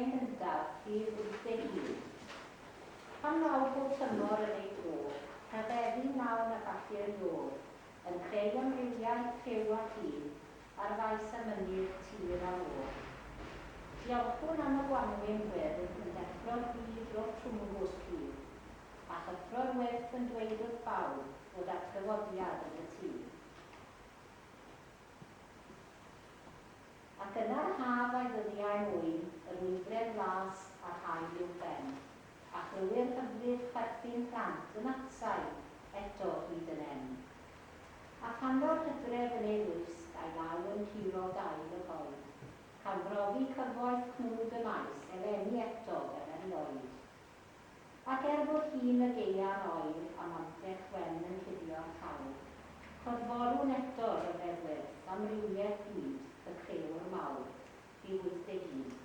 Emyn gyntaf, rhif 81. Pan ddaw pob tymor yn ei dro, rhyfeddu wnawn a challu'r iôr, yn creu amrywiaeth rhyw a llun, ar faes a mynydd, tir a môr. Diolchwn am y gwanwyn gwyrdd yn deffro'r byd o'r trwmgwsg hir, a chyffro'r wyrth yn dweud wrth bawb fod atgyfodiad yn y tir. Ac yna'r haf a'i ddyddiau mwyn, yr wybren las a'r haul uwchben, a chlywir hyfryd chwerthin plant yn atsain eto hyd yn en. A phan daw'r hydref yn ei wisg a'i law yn curo dail y coed, cawn brofi cyfoeth cnwd y maes eleni eto fel erioed. Ac er bod hin y gaea'n oer a mantell wen yn cuddio'r haul, clodforwn eto ryfedd wyrth amrywiaeth byd y Crëwr Mawr. Rhif 81.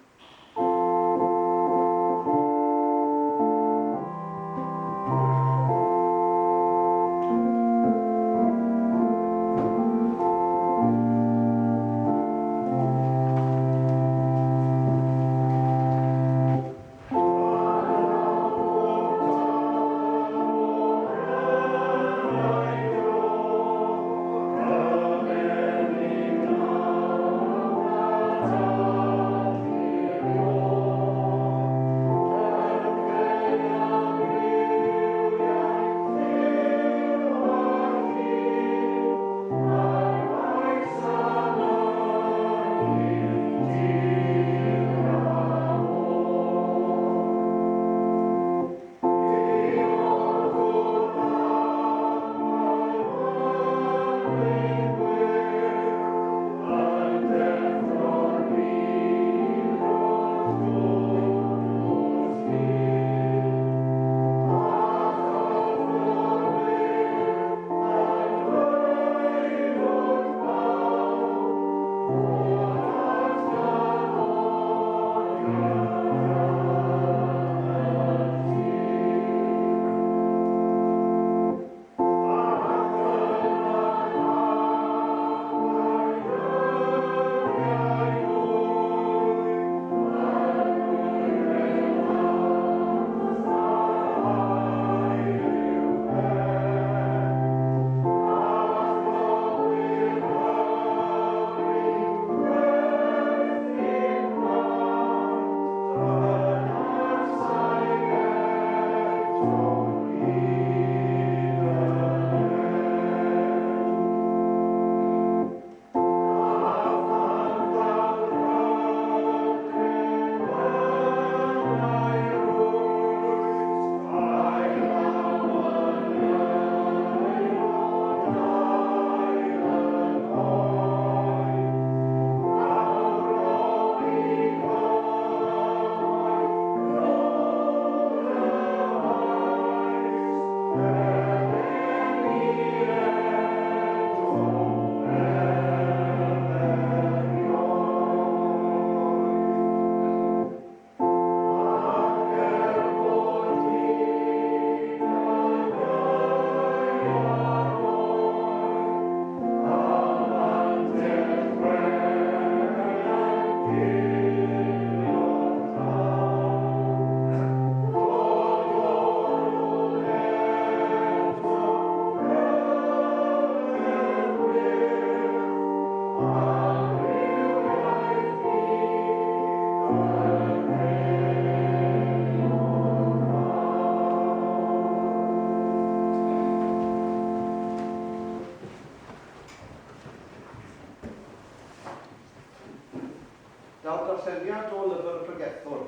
Daw'r darlleniad o lyfr y pregethwr.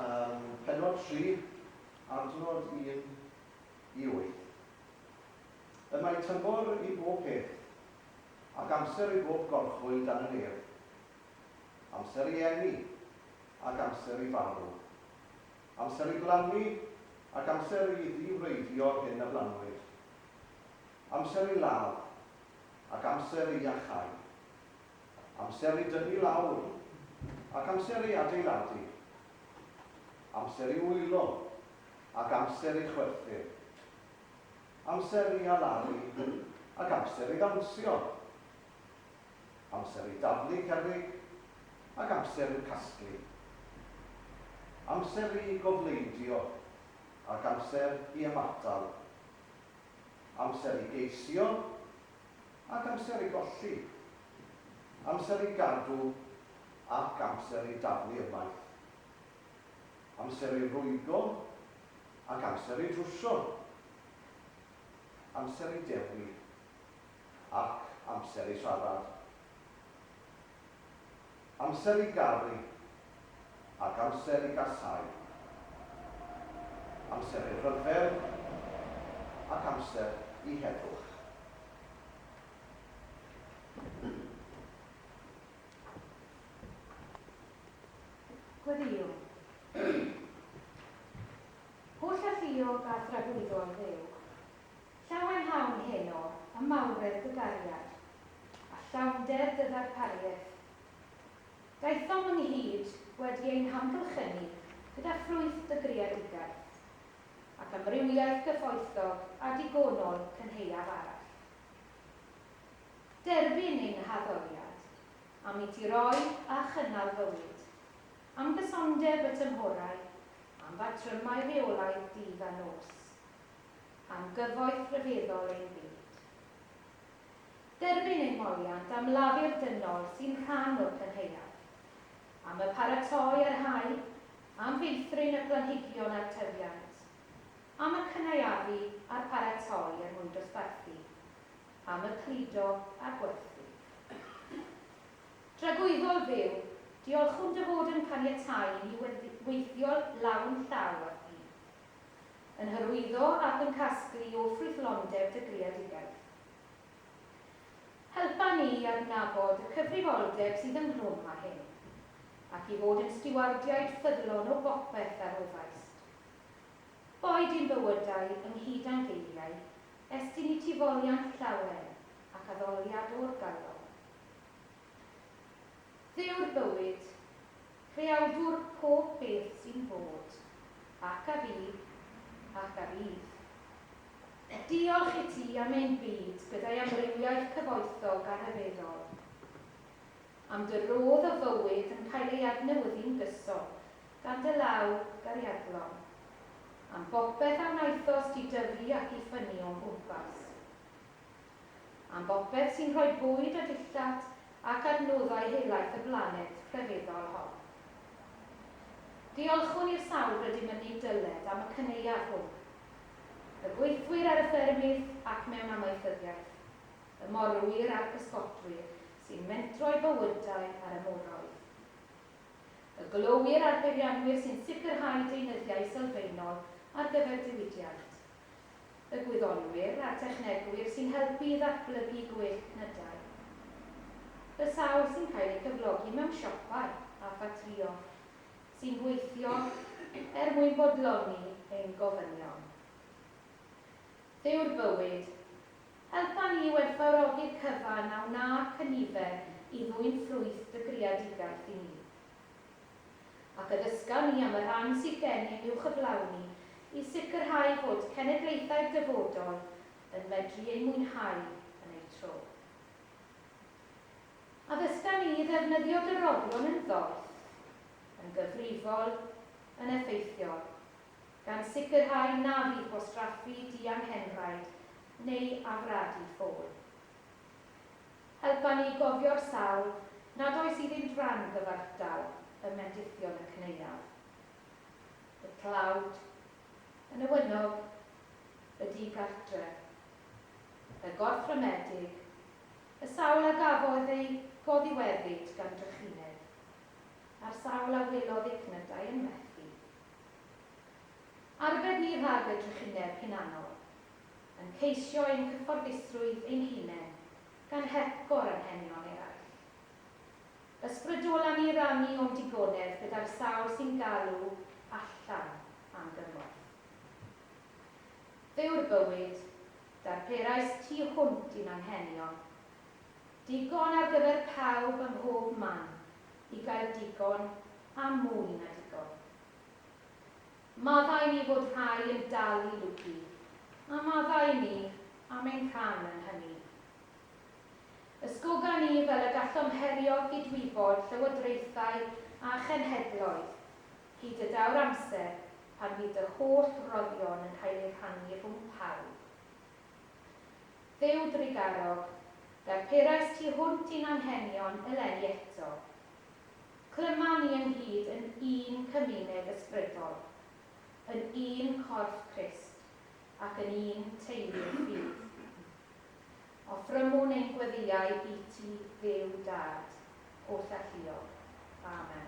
Um, penod 3, adnod 1 i 8. Y mae tymor i bob peth, ac amser i bob gorchwyl dan y nef. Amser i eni, ac amser i farw. Amser i blannu, ac amser i ddiwreiddio'r hyn a blannwyd. Amser i ladd, ac amser i iachau. Amser i dynnu lawr, ac amser i adeiladu. Amser i wylo, ac amser i chwerthin. Amser i alaru, ac amser i ddawnsio. Amser i daflu cerrig, ac amser i'w casglu. Amser i gofleidio ac amser i ymatal. Amser i geisio ac amser i golli. Amser i gadw ac amser i daflu ymaith. Amser i rwygo ac amser i drwsio. Amser i dewi ac amser i siarad. Amser i garu ac amser i gasáu. Amser i ryfel ac amser i heddwch. Gweddïwn. Holl alluog a thragwyddol Dduw, llawenhawn heno ym mawredd dy gariad, a llawnder dy ddarpariaeth. Daethom ynghyd wedi ein hamgylchynu gyda ffrwyth dy greadigaeth, ac amrywiaeth gyfoethog a digonol cynhaeaf arall. Derbyn ein haddoliad, am i ti roi a chynnal fywyd, am gysondeb y tymhorau, am batrymau rheolaidd dydd a nos, am gyfoeth rhyfeddol ein byd. Derbyn ein moliant am lafur dynol sy'n rhan o'r cynhaeaf, am y paratoi a'r hau, am feithrin y planhigion a'r tyfiant, am y cynaeafu a'r paratoi er mwyn dosbarthu, am y cludo a gwerthu. Dragwyddol Dduw, diolchwn dy fod yn caniatáu i ni weithio law yn llaw â thi, yn hyrwyddo ac yn casglu o ffrwythlondeb dy greadigaeth. Helpa ni i adnabod y cyfrifoldeb sydd ynghlwm â hyn, ac i fod yn stiwardiaid ffyddlon o bopeth a roddaist. Boed i'n bywydau, ynghyd â'n geiriau, estyn i ti foliant llawen ac addoliad o'r galon. Dduw'r bywyd, Creawdwr pob peth sy'n bod, ac a fu, ac a fydd. Diolch i ti am ein byd gyda'i amrywiaeth cyfoethog a rhyfeddol. Am dy rodd o fywyd yn cael ei adnewyddu'n gyson gan dy law gariadlon. Am bopeth a wnaethost i dyfu ac i ffynnu o'n gwmpas. Am bopeth sy'n rhoi bwyd a dillad ac adnoddau helaeth y blaned rhyfeddol hon. Diolchwn i'r sawl rydym yn eu dyled am y cynaeaf hwn. Y gweithwyr ar y ffermydd ac mewn amaethyddiaeth, y morwyr a'r pysgotwyr sy'n mentro eu bywydau ar y moroedd. Y glowyr a'r peirianwyr sy'n sicrhau deunyddiau sylfaenol ar gyfer diwydiant. Y gwyddonwyr a'r technegwyr sy'n helpu i ddatblygu gwell cnydau. Y sawl sy'n cael eu cyflogi mewn siopau a ffatrïoedd, sy'n gweithio er mwyn bodloni ein gofynion. Dduw'r bywyd, helpa ni i werthfawrogi'r cyfan a wna cynifer i ddwyn ffrwyth dy greadigaeth i ni. Ac addysga ni am y rhan sydd gennym i'w chyflawni i sicrhau fod cenedlaethau'r dyfodol yn medru ei mwynhau yn eu tro. Addysga ni i ddefnyddio dy roddion yn ddoeth, yn gyfrifol, yn effeithiol, gan sicrhau na fydd gwastraffu dianghenraid neu afradu ffôl. Helpa ni i gofio'r sawl nad oes iddynt ran gyfartal ym mendithion y cynhaeaf. Y tlawd, y newynog, y di-gartref, y gorthrymedig, y sawl a gafodd ei goddiweddyd gan drychineb, a'r sawl a welodd eu cnydau yn methu. Arbed ni rhag y drychineb hunanol, yn ceisio ein cyfforddusrwydd ein hunain gan hepgor anghenion eraill. Ysbrydola ni rannu o'n digonedd gyda'r sawl sy'n galw allan am gymorth. Dduw'r bywyd, darperais tu hwnt i'n anghenion. Digon ar gyfer pawb ym mhob man i gael digon a mwy na digon. Maddau ni fod rhai yn dal i lwgu, a maddau i ni am ein rhan yn hynny. Ysgoga ni fel y gallom herio gydwybod llywodraethau a chenhedloedd, hyd y daw'r amser pan fydd dy holl roddion yn cael eu rhannu rhwng pawb. Dduw drugarog, darperais tu hwnt i'n anghenion eleni eto. Clyma ni ynghyd yn un cymuned ysbrydol, yn un corff Crist, ac yn un teulu'r ffydd. Offrymwn ein gweddïau i ti, Dduw Dad, Hollalluog. Amen.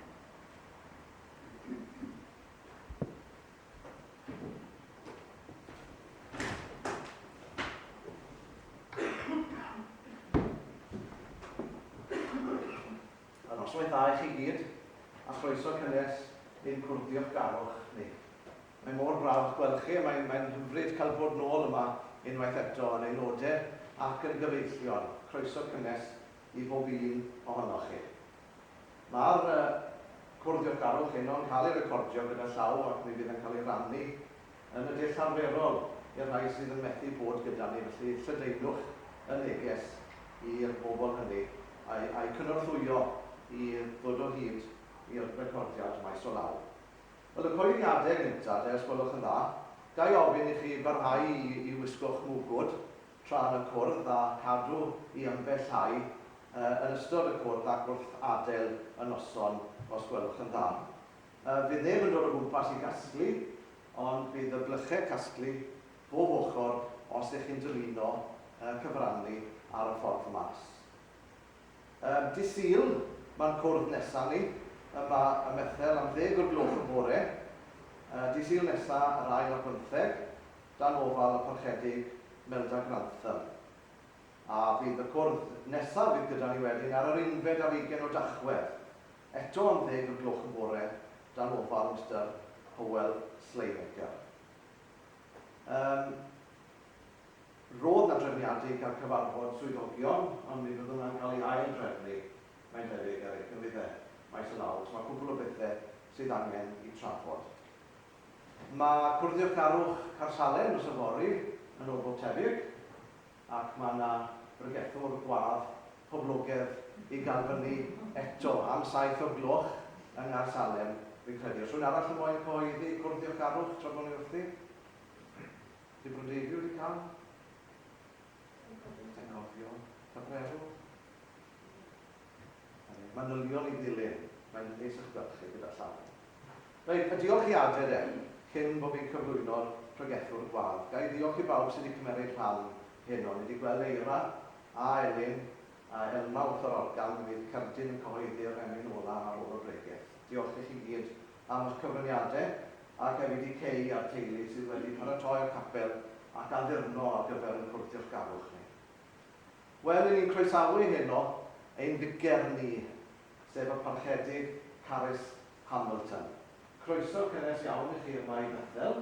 A noswaith dda i chi gyd, a chroeso cynnes i'n cwrdd diolchgarwch ni. Mae mor braf gweld chi, a mae'n mae hyfryd cael bod nôl yma unwaith eto yn aelodau ac yn gyfeillion. Croeso cynnes i bob un ohonoch chi. Mae'r Cwrdd Diolchgarwch heno yn cael ei recordio gyda llaw ac mi fydd yn cael ei rannu yn y dull arferol i'r rhai sydd yn methu bod gyda ni, felly lledaenwch y neges i'r bobl hynny a'u a'u cynorthwyo i ddod o hyd i'r recordiad maes o law. Wel, y cyhoeddiadau gyntaf de, os gwelwch yn dda. Ga i ofyn i chi barhau i i wisgo'ch mwgwd tra yn y cwrdd a cadw i ymbellhau yn ystod y cwrdd ac wrth adael y noson os gwelwch yn dda. Fydd neb yn dod o gwmpas i gasglu, ond bydd y blychau casglu bob ochr os ych chi'n dymuno cyfrannu ar y ffordd mas. Dydd Sul mae'n cwrdd nesa ni yma ym Methel am ddeg o'r gloch y bore. Dydd Sul nesa yr ail ar bymtheg, dan ofal y Parchedig Melda Grantham. A fydd y cwrdd nesaf fydd gyda ni wedyn ar yr unfed ar ugain o Dachwedd, eto am ddeg o'r gloch y bore, dan ofal Mister Hywel Slaymaker. Yym, rodd 'na drefniadu i cael cyfarfod swyddogion, ond mi fydd hwnna'n cael ei ail-drefnu, mae'n debyg, Eric, yn fydd e, maes o law, achos mae cwpwl o bethe sydd angen i trafod. Mae Cwrdd Diolchgarwch Caersalem nos yfory, yn ôl bob tebyg, ac mae 'na bregethwr gwadd poblogedd i gael fyny eto am 7 o'r gloch yng Nghaersalem, fi'n credu. Oes rhywun arall yn moyn cyhoeddi Cwrdd Diolchgarwch tra bod ni wrthi? Di Brodeifi wedi cael? Sa'n cofio. Cabrero? Manylion i ddilyn. Mae'n neis eich gweld chi gyda llaw. Reit, y diolchiadau de, cyn bod fi'n cyflwyno'r pregethwr gwadd. Ga i ddiolch i bawb sydd wedi cymeryd rhan heno. Ni wedi gweld Eira a Elin a Elma wrth yr organ, mi fydd cerdyn yn cyhoeddi'r emyn ola ar ôl y bregeth. Diolch i chi gyd am eich cyfraniadau ac hefyd i Kay a'r teulu sydd wedi paratoi'r capel ac addurno ar gyfer ein cwrdd diolchgarwch ni. Wel, 'y ni'n croesawu heno ein ficer ni, sef y Parchedig Carys Hamilton. Croeso cynnes iawn i chi yma i Fethel.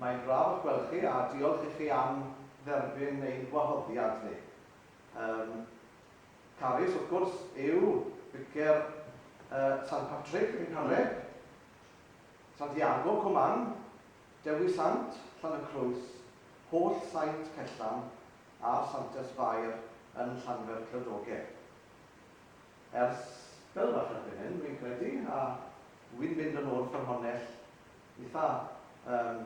Mae'n braf eich gweld chi a diolch i chi am dderbyn ein gwahoddiad ni. Yym, Carys, wrth gwrs, yw ficer uh, Sant Patrick yn Carreg, Sant Iago, Cwmann, Dewi Sant, Llan-y-Crwys, Holl Saint Cellan a'r Santes Fair yn Llanfair Clydogau. Ers sbel fach erbyn hyn, fi'n credu, a wi'n mynd yn ôl ffynhonnell eitha yym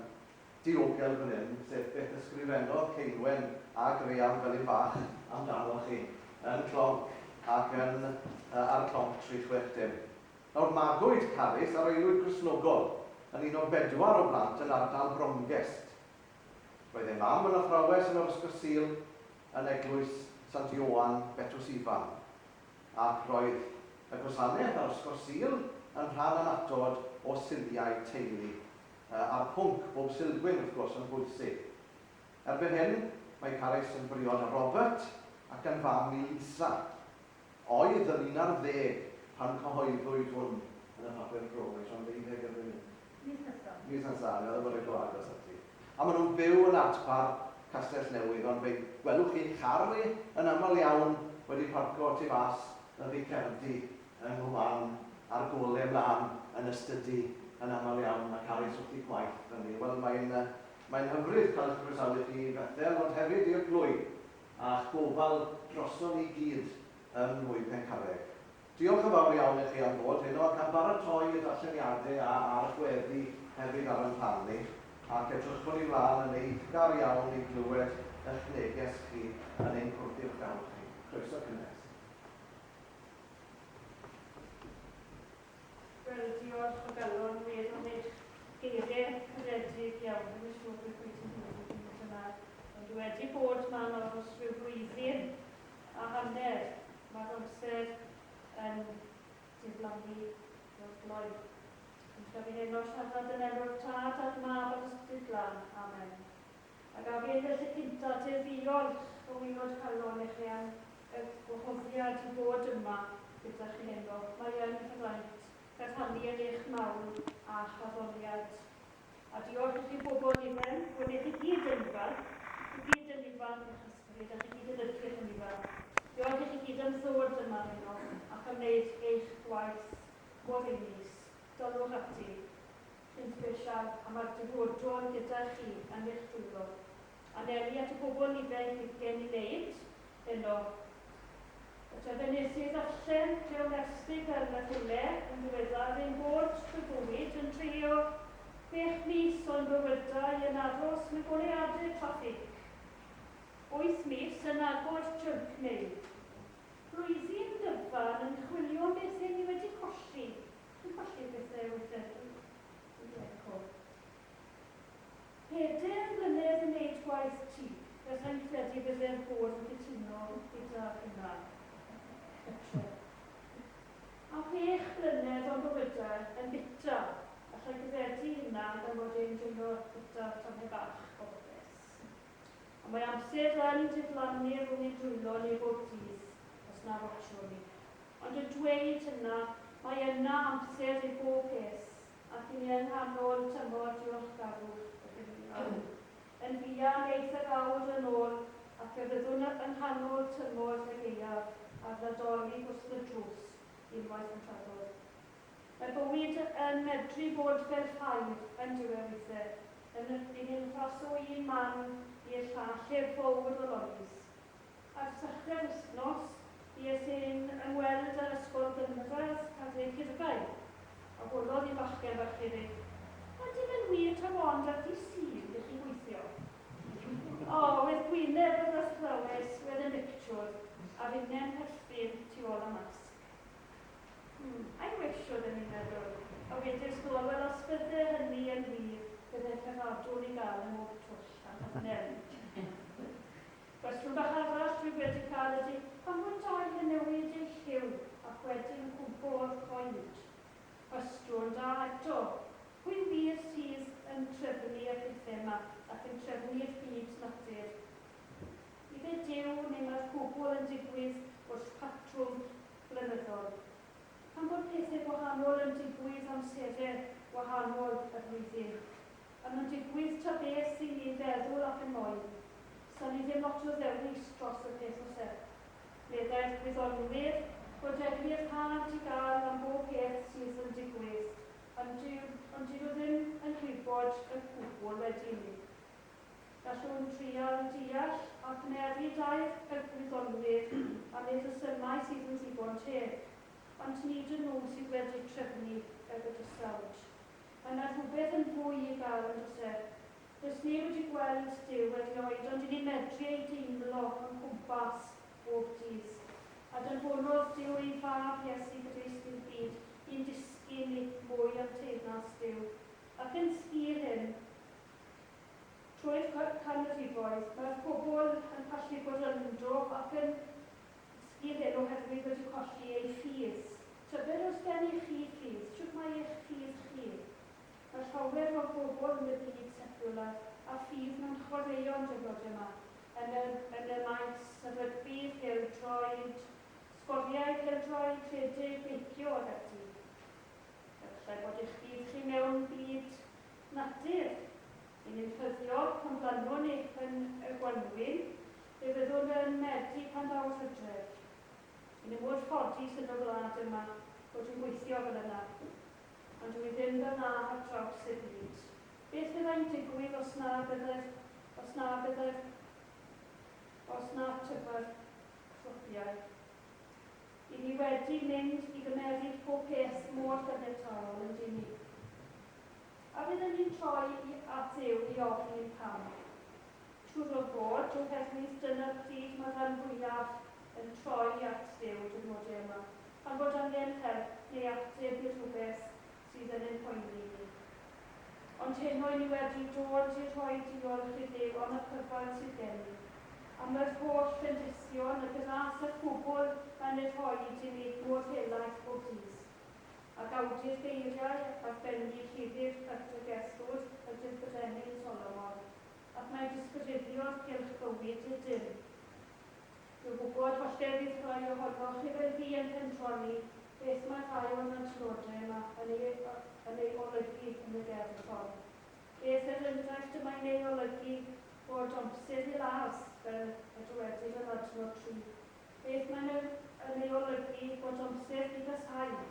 diogel fan hyn, sef beth ysgrifennodd Ceinwen a Graham Felin Fach amdanoch chi yn Clonc ac yn yy ar Clonc 360. Nawr, magwyd Carys ar aelwyd Gristnogol, yn un o bedwar o blant yn ardal Brongest. Roedd ei mam yn athrawes yn yr Ysgol Sul yn Eglwys Sant Ioan, Betws Ifan, ac roedd y gwasanaeth a'r Ysgol Sul yn rhan annatod o Suliau teulu, a'r pwnc bob Sulgwyn, wrth gwrs, yn bwysig. Erbyn hyn, mae Carys yn briod â Robert ac yn fam i Lisa. Oedd yn un ar ddeg pan cyhoeddwyd hwn yn y papur bro, mae Siôn ddeuddeg erbyn hyn. Mis nesa. Mis nesa, o'n i'n meddwl bod e'n go agos ati. A maen nhw'n byw yn Adpar, Castell Newydd, ond fe gwelwch chi char i yn aml iawn wedi parco tu fas y Ficerdy yng Nghwmann a'r gole mlan yn y stydi yn aml iawn a Carys wrth i gwaith fyny. Wel, mae'n mae'n hyfryd cael eich croesawu chi i Fethel, ond hefyd i'r plwy. a'ch gofal droson ni gyd ym Mhlwy Pencarreg. Diolch yn fawr iawn i chi am ddod heno ac am baratoi y darlleniadau a a'r gweddi hefyd ar ein rhan ni, ac edrychwn i mlaen yn eiddgar iawn i glywed eich neges chi yn ein cwrdd diolchgarwch ni. Croeso cynnes. Wel, diolch o galon wir am eich geiriau caredig iawn. Ddim yn siŵr beth wyt ti'n dweud i fi yma. Ond dwi wedi bod 'ma nawr ers rhyw flwyddyn a hanner. Mae'r amser yn diflannu fel gloi. Ond gaf i heno siarad yn enw'r Tad a'r Mab a'r Ysbryd Glân. Amen. A gaf i yn y lle cynta te ddiolch o waelod calon i chi am y gwahoddiad i fod yma gyda chi heno. Mae yn fraint cael rhannu yn eich mawl a'ch addoliad. A diolch i chi bobl ifanc, wel i chi gyd yn ifanc, chi gyd yn ifanc eich ysbryd a chi gyd yn edrych yn ifanc. Diolch i chi gyd am ddod yma heno ac am wneud eich gwaith mor einis. Daliwch ati. Chi'n sbesial a mae'r dyfodol gyda chi yn eich dwylo. Anelu at y bobl ifainc fydd gen i wneud heno. Eto fe wnes i ddarllen mewn erthygl yn y rhywle yn ddiweddar ein bod trwy fywyd yn treulio chwech mis o'n bywydau yn aros yn y goleuadau traffig. Wyth mis yn agor junk mail. Blwyddyn gyfan yn chwilio am bethau ni wedi colli. Chi'n colli pethau weithiau, dwi'n eco. Pedair mlynedd yn neud gwaith tŷ, fe sa i'n credu bydde'r bwrdd yn cytuno gyda hynna eto. A chwech blynedd o'n bywydau yn bita, alla i gredu hynna gan fod e'n dwylo bita tamed bach o bopeth. A mae amser yn diflannu rhwng ein dwylo ni bob dydd, os na watsiwn ni. Ond yn dweud hynna, mae yna amser i bob peth, ac i ni yng nghanol tymor diolchgarwch y gaeaf. Yn fuan eith yr awr yn ôl, ac fe fyddwn yng nghanol tymor y gaeaf a'r Nadolig wrth y drws unwaith yn rhagor. Mae bywyd yn medru bod fel ffair yn dyw e weithe, yn yn un rhos o un man i'r llall heb fawr o loris. Ar ddechrau'r wythnos, bues i'n ymweld â'r ysgol gynradd Carreg Hirfaen, a holodd un bachgen bach hefyd, Ydy fe'n wir taw ond ar ddydd Sul dych chi'n gweithio? O, wedd gwyneb yr athrawes wedd yn bictiwr, a finne'n perthyn tu ôl y masg. Hmm, I wish, oedden ni'n meddwl, a wedes nôl, wel os fydde hynny yn wir, bydde ffefadwn i gael ym mhob twll a chornel. Cwestiwn bach arall dwi wedi cael ydy pam fod dail yn newid eu lliw ac wedyn yn cwmpo o'r coed? Cwestiwn da eto. Pwy wir sydd yn trefnu y pethe yma ac yn trefnu'r byd natur? Ife Duw neu mae'r cwbl yn digwydd wrth patrwm blynyddol? Pam bod pethe gwahanol yn digwydd amsere wahanol y flwyddyn? A nhw'n digwydd ta beth sy'n ni'n feddwl ac yn moyn. Sa ni ddim lot o ddewis dros y peth o's e? Meddai'r gwyddonwyr bod eglurhad i gael am bob peth sydd yn digwydd, ond dyw ond dyn nhw ddim yn gwybod y cwbl wedyn. Gallwn drial deall a chymeru dair y gwyddonwyr am eu rhesymau sydd yn ddigon teg, ond nid y nhw sydd wedi trefnu y bydysawd. Mae 'na rhywbeth yn fwy i gael yn does e? Does neb wedi gweld Duw erioed ond 'yn ni'n medru ei deimlo o'n cwmpas bob dydd. A danfonodd Duw ei Fab Iesu Grist i'r byd i'n dysgu ni mwy am teyrnas Duw. Ac yn sgil hyn, trwy'r canrifoedd, mae'r pobl yn pallu gwrando ac yn sgil hyn oherwydd wedi colli eu ffydd. Tybed oes gennych chi ffydd? Shwt mae eich ffydd chi? Mae llawer o'r bobl yn y byd seciwlar â ffydd mewn chwaraeon diwrnodau yma, yn y yn y maes rygbi, pêl-droed, sgoriau pêl-droed, rhedeg, beicio ac ati. Efallai bod eich ffydd chi mewn byd natur. Yn ni'n ffyddiog pan blannwn ni yn y gwanwyn, fe fyddwn yn medi pan ddaw'r hydref. Yn y mor ffodus yn y wlad yma bod yn gweithio fel yna. Ond dw i ddim fel 'na ar draws y byd. Beth fyddai'n digwydd os na byddai'r os na byddai'r os na tyfa'r cropiau. I ni wedi mynd i gymeryd pob peth mor ganiataol yn dyn ni. A fyddwn ni'n troi i at Dduw i ofyn pam. Siŵr o fod, oherwydd dyna'r pryd mae'r rhan fwyaf yn troi at Dduw diwrnodau yma, pan fod angen help neu ateb i rhywbeth sydd yn ein poeni ni. Ond heno i ni wedi dod i rhoi diolch i Dduw am y cyfan sydd gennym, am yr holl fendithion, y gras a'r cwbl mae'n ei rhoi i ni mor helaeth bob dydd. Ac awdur geiriau arbennig Llyfr y Pregethwr ydy'r Brenin Solomon, ac mae'n disgrifio'r cylch bywyd i'r dim. Dwi'n gwybod falle fydd rhai ohonoch chi fel fi yn pendroni beth mae rhai o'r adnodau yma yn ei, yn ei olygu yn y gerdd hon. Beth er enghraifft y mae'n ei olygu bod amser i las, fel y dywedir yn adnod 3. Beth mae'n yn ei olygu bod amser i gasáu.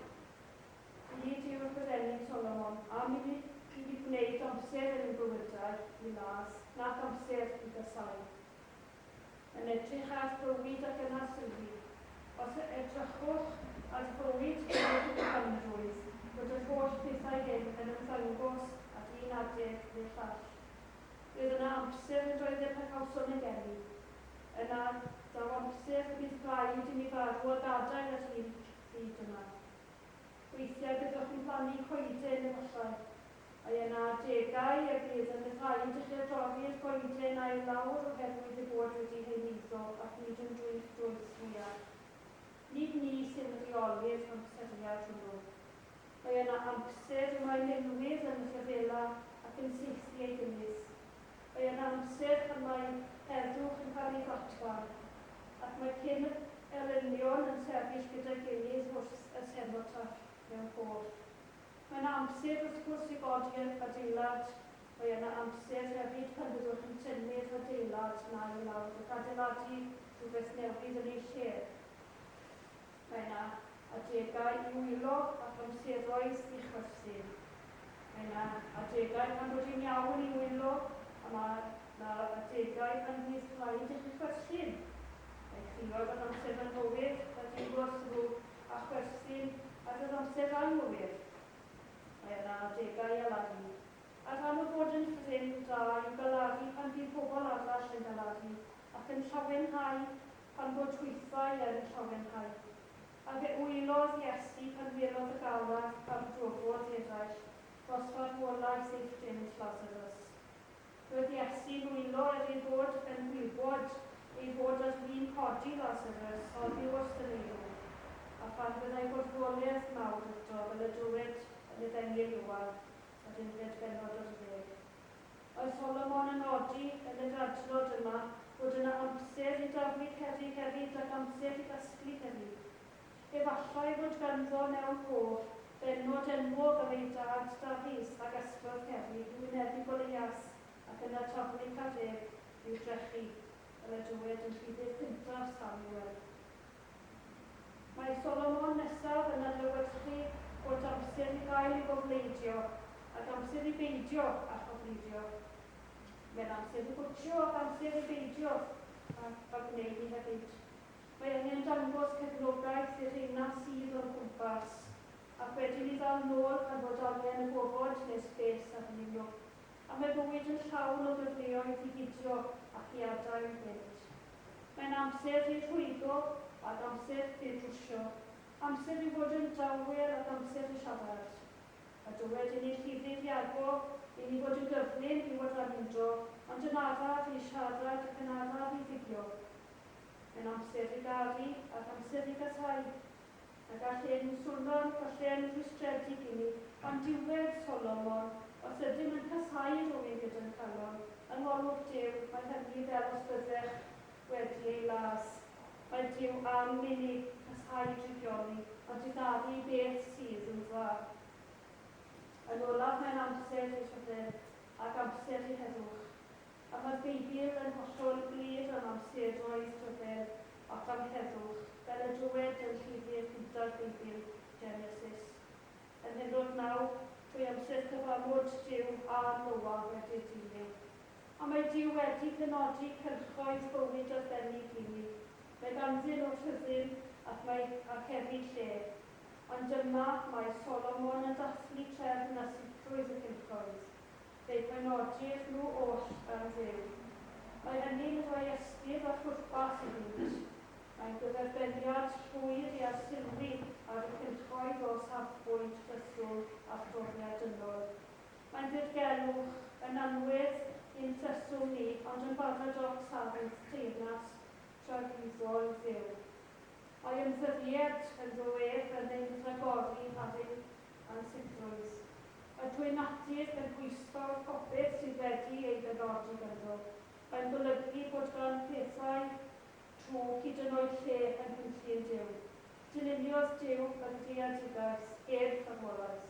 Nid yw'r Brenin Solomon am i ni, i ni gwneud amser yn ein bywydau i las, nac amser i gasáu. Yn edrych ar fywyd ac yn arsylwi. Os edrychwch ar fywyd gyda gyfanrwydd, bod yr holl bethau hyn yn ymddangos ar un adeg neu'r llall. Roedd yna amser yn doedd e pan cawsom ein geni. Yna, daw amser y bydd rhaid i ni farw a gadael yr un byd yma. Weithiau byddwch yn plannu coeden efallai. Mae yna adegau y bydd yn rhaid i chi dorri'r goeden a'i lawr oherwydd ei bod wedi heneiddo ac nid yn dwyll dwys mwyach. Nid ni sy'n rheoli'r amseriad hwnnw. Mae yna amser y mae milwyr yn rhyfela ac yn saethu ei gilydd. Mae yna amser pan mae heddwch yn cael ei ddatgan, ac mae cyn elynion yn sefyll gyda'i gilydd wrth y senotaff mewn cof. Mae yna amser wrth gwrs i godi adeilad, mae yna amser hefyd pan fyddwch yn tynnu'r adeilad 'na i lawr ac adeiladu rhywbeth newydd yn ei lle. Mae yna adegau i wylo ac amseroedd i chwerthin. Mae yna adegau pan bod hi'n iawn i wylo a mae yna adegau pan fydd rhaid i chi chwerthin. Mae crio ar yr amser anghywir a dangos ddrwg a chwerthin ar yr amser anghywir. Mae yna adegau i alaru. A rhan o fod yn ffrind da yw galaru pan fydd pobl arall yn galaru ac yn llawenhau pan bod hwythau yn llawenhau. A fe wylodd Iesu pan welodd y galar a'r brofodd eraill dros farwolaeth ei ffrind Lazarus. Roedd Iesu'n wylo er ei fod yn gwybod ei fod ar fin codi Lazarus oddi wrth y meirw, a phan fyddai gorfoledd mawr eto, fel y dywed yn Efengyl Ioan, yr unfed bennod ar ddeg. Mae Solomon yn nodi yn yr adnod yma bod yna amser i daflu cerrig hefyd ac amser i gasglu cerrig. Efallai fod ganddo mewn cof bennod enwog am ei dad Dafis a gasglodd cerrig i wynebu Goleias ac yna taflu carreg i'w drechu, fel y dywed yn Llyfr cyntaf Samuel. Mae Solomon nesaf yn adlewyrchu bod amser i gael ei gofleidio ac amser i beidio â chofleidio. Mae'n amser i gwtio ac amser i beidio â gwneud ni hefyd. Mae angen dangos cefnogaeth i'r rheina sydd o'n cwmpas, ac wedyn i ddal nôl pan fod angen y gofod neu'r space arnyn nhw. A mae bywyd yn llawn o gyfleoedd i gydio ac i adael fynd. Mae'n amser i rhwygo ac amser i drwsio, amser i fod yn dawel ac amser i siarad. A dywed i ni Llyfr Iago i ni fod yn gyflym i wrando, ond yn araf i siarad ac yn araf i ddigio. Mae'n amser i garu ac amser i gasáu. A gall hyn swno'n falle'n rhwystredig i ni, ond diwedd Solomon, os ydym yn casáu rhywun gyda'n calon, yng ngolwg Duw, mae hynny fel os byddech wedi ei las. Mae Duw am i ni casáu drygioni, ond i garu beth sydd yn dda. Yn olaf, mae'n amser i rhyfel ac amser i heddwch. A mae'r Beibl yn hollol glir am amseroedd rhyfel ac am heddwch, fel y dywed yn llyfr cynta'r Beibl, Genesis. Ym mhennod 9, trwy amser cyfamod Duw a Noa wedi'r dilyw. A mae Duw wedi penodi cylchoedd bywyd arbennig i ni. Mae ganddyn nhw rhyddid ac mae ac hefyd lle. Ond dyma mae Solomon yn dathlu trefn a sicrwydd y cylchoedd. Fe'u penodir nhw oll gan Dduw. Mae hynny'n rhoi ystyr a phwrpas iddynt. Mae'n gyferbyniad llwyr i arsylwi ar y cylchoedd o safbwynt rheswm a phrofiad dynol. Mae'n ddirgelwch, yn anwedd i'n rheswm ni, ond yn baradocs hardd teyrnas tragwyddol Dduw. Mae ymddiried ynddo ef yn ein rhagori ar ein ansicrwydd. Mae trwy natur yn gwisgo'r popeth sydd wedi ei benodi ganddo. Mae'n golygu bod gan pethau trwg hyd yn oed lle yng nghynllun Duw. Dyluniodd Duw y greadigaeth heb farwolaeth.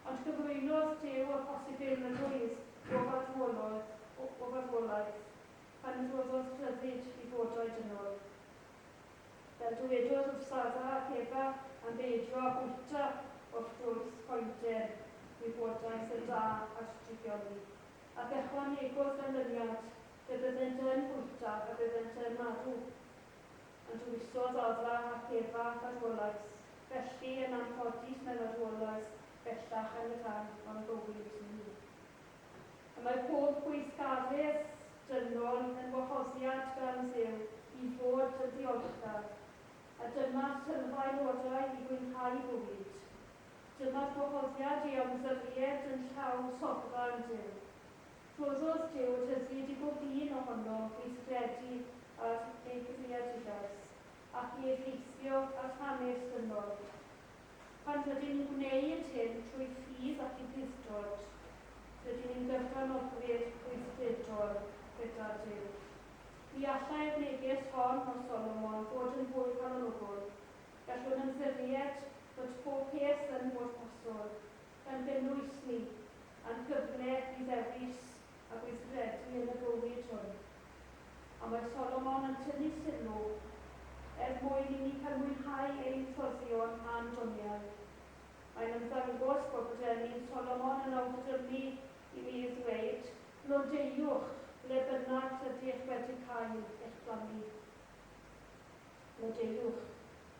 Ond cyflwynodd Duw y posibilrwydd o farwolaeth, o farwolaeth pan roddodd rhyddid i fodau dynol. Fel dywedodd wrth Adda ac Efa am beidio â bwyta o'r ffrwyth coeden gwybodaeth y da a'r drygioni, ac ychwanegodd ganlyniad, pe byddent yn bwyta y byddent yn marw. Ond dewisodd Adda ac Efa farwolaeth, felly yn anffodus mae marwolaeth bellach yn rhan o'n bywyd ni. Y mae pob gweithgaredd dynol yn wahoddiad gan Dduw i fod yn ddiolchgar, a dyma'r sylfaen orau i fwynhau bywyd. Dyma'r gwahoddiad i ymddiried yn llaw sofran Duw. Rhoddodd Duw y rhyddid i bob un ohonom weithredu ar ei greadigaeth, ac i effeithio ar hanes dynol. Pan rydyn ni'n gwneud hyn trwy ffydd ac ufudd-dod, rydyn ni'n gyfranogwyr gweithredol gyda Duw. Ni allai'r neges hon o Solomon fod yn fwy calonogol. Gallwn ymddiried fod pob peth yn bwrpasol, gan gynnwys ni, a'n cyfle i ddewis a gweithredu yn y bywyd hwn. A mae Solomon yn tynnu sylw er mwyn i ni cael mwynhau ein rhoddion a'n doniau. Mae'n ymddangos bod brenin Solomon yn awgrymu i mi ddweud, Blodeuwch ble bynnag rydych wedi cael eich plannu. Blodeuwch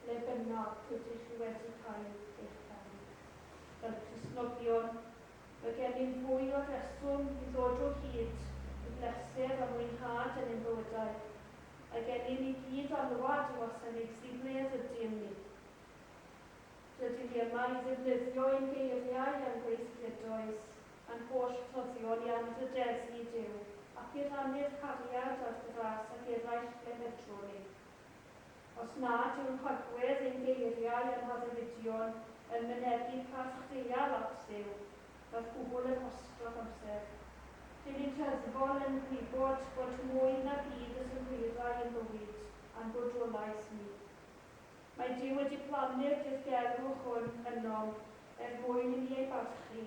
ble bynnag rydych chi wedi cael eich plannu. Fel Cristnogion, Mae gennym fwy o reswm i ddod o hyd i bleser a mwynhad yn ein bywydau. Mae gennym i gyd alwad i wasanaethu ble rydym ni. Rydyn ni yma i ddefnyddio ein geiriau a'n gweithredoedd, a'n holl rhoddion i anrhydeddu Duw ac i rannu'r cariad a'r gras ag eraill ble medrwn ni. Os nad yw'n rhagwedd ein geiriau a'n haddewidion yn mynegi parch real at Dduw, mae'r cwbl yn wastraff amser. Rŷn ni'n rhyddfol yn gwybod bod mwy na byd y synhwyrau yn bywyd a'n bodolaeth ni. Mae Duw wedi plannu'r dirgelwch hwn ynom er mwyn i ni ei barchu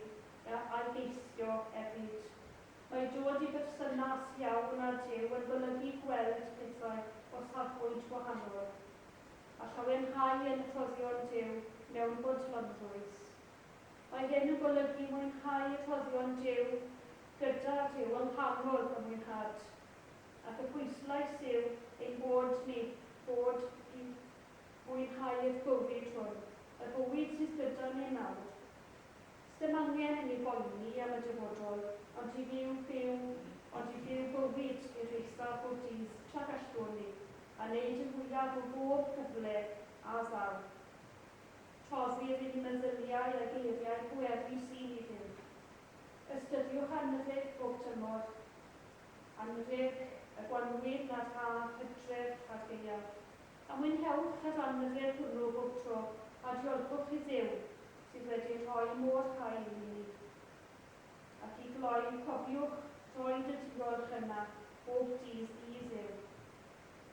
a'i geisio hefyd. Mae dod i berthynas iawn â Duw yn golygu gweld pethau o safbwynt gwahanol, a llawenhau yn rhoddion Duw mewn bodlonrwydd. Mae hyn yn golygu mwynhau rhoddion Duw gyda Duw yng nghanol y mwynhad. Ac y pwyslais yw ein bod ni fod i fwynhau'r bywyd hwn, y bywyd sydd gyda ni nawr. Sdim angen i ni boeni am y dyfodol, ond i fyw byw, ond i fyw bywyd i'r eithaf bob dydd tra gallwn ni, a neud y fwyaf o bob cyfle a ddaw. Rhoddir i ni meddyliau a geiriau pwerus i ni fyw. Ystyriwch anrheg bob tymor, anrheg y gwanwyn a'r haf, hydref a'r gaeaf, a mwynhewch yr anrheg hwnnw bob tro, a diolchwch i Dduw sydd wedi rhoi mor hael i ni. Ac i gloi, cofiwch roid y diolch yna bob dydd i Dduw.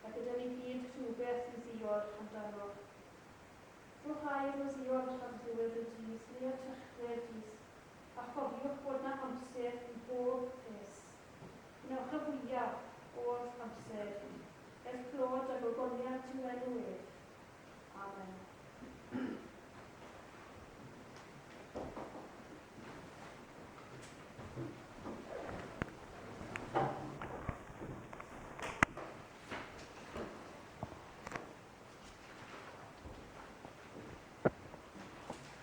Mae gyda ni gyd rhywbeth i ddiolch amdano. Rhowch air o ddiolch ar ddiwedd y dydd neu ar dechrau'r dydd, a chofiwch bod 'na amser i bob peth. Gwnewch y fwyaf o'r amser, er clod a gogoniant i'w enw ef. Amen.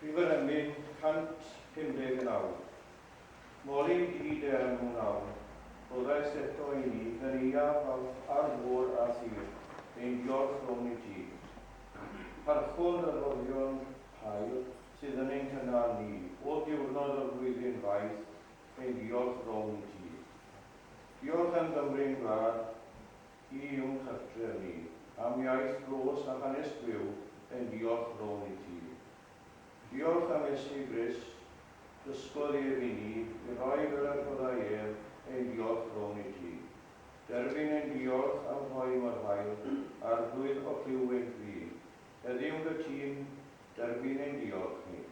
Rhif yr emyn 159. Mori di dy enw nawr, rhoddais eto i ni gyneuaf ar fôr a thir, ein diolch rown i ti. Parchwn y rhoddion hael sydd yn ein cynnal ni, bob diwrnod o'r flwyddyn faith, ein diolch rown i ti. Diolch am Gymru'n gwlad, hi yw'n cartref ni, am iaith glos a hanes byw, ein diolch rown i ti. Diolch am Iesu Grist, dysgodd ef i ni, i roi fel y rhoddai ef, ein diolch rown i ti. Derbyn ein diolch am rhoi mor hael, Arglwydd o clyw ein cri. Heddiw'n gytûn, derbyn ein diolch ni.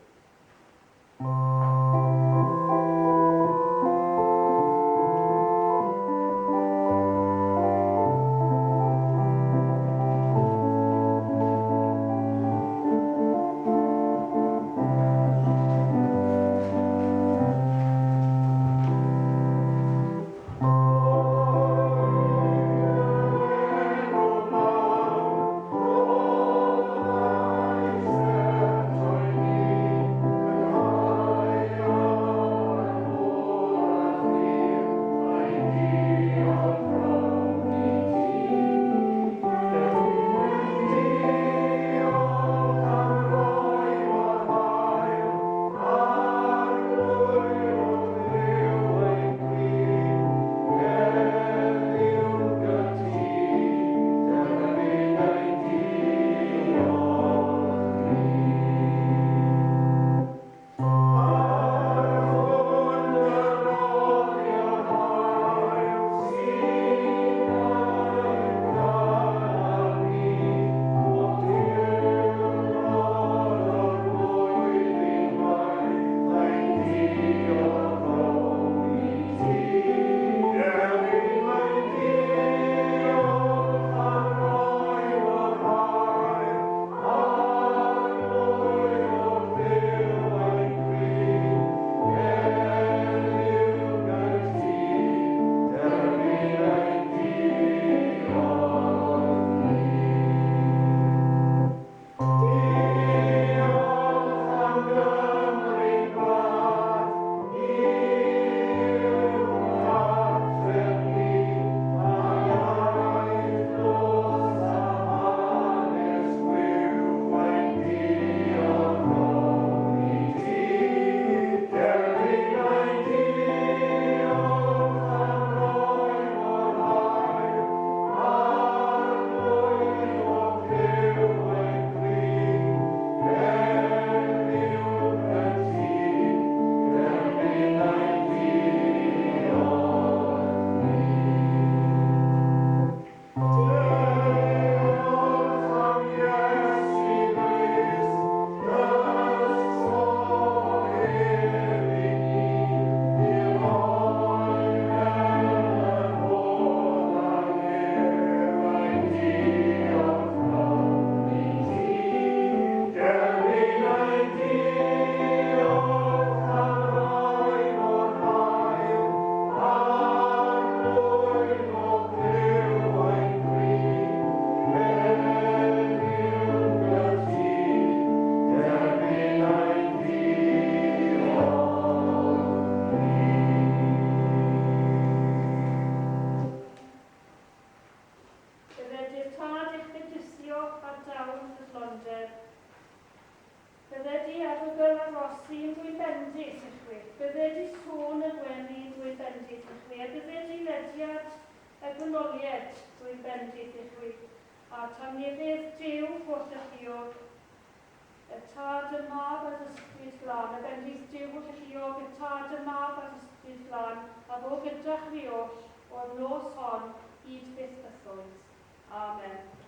A fo gyda chwi oll o'r nos hon hyd byth bythoedd. Amen.